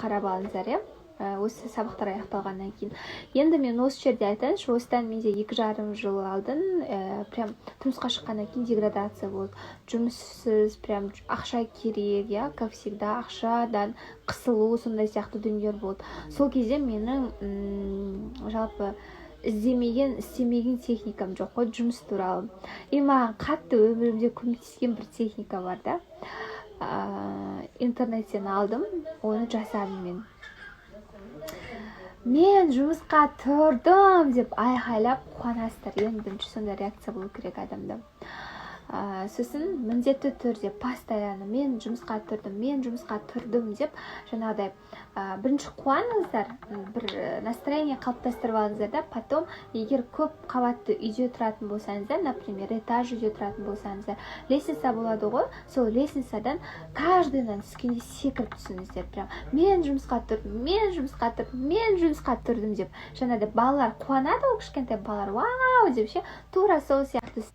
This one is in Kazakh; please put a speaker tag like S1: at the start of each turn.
S1: Қарап алыңыздар, иә, осы сабақтар аяқталғаннан кейін. Енді мен осы жерде айтайыншы, осыдан менде 2,5 жыл алдын прям тұрмысқа шыққаннан кейін деградация болды. Жұмыссыз, прям ақша керек, иә, как всегда, ақшадан қысылу, сондай сияқты дүниелер болды. Сол кезде менің жалпы іздемеген, істемеген техникам жоқ қой жұмыс туралы. И маған қатты өмірімде көмектескен бір техника бар да, интернеттен алдым, оны жасадым. Мен «Жұмысқа тұрдым!» деп айқайлап қуанасыздар. Ең бірінші сондай реакция болу керек адамда. Сосын міндетті түрде постоянно «Мен жұмысқа тұрдым, мен жұмысқа тұрдым» деп жаңағыдай бірінші қуаныңыздар, бір настроение қалыптастырып алыңыздар да, потом егер көп қабатты үйде тұратын болсаңыздар, например, этаж үйде тұратын болсаңыздар, лестница болады ғой, сол лестницадан каждый ынан түскенде секіріп түсіңіздер. Прям «Мен жұмысқа тұрдым, мен жұмысқа тұрдым, мен жұмысқа тұрдым» деп. Жаңағыдай балалар қуанады ғой, кішкентай балалар «Вау!» деп ше, тура сол сияқты.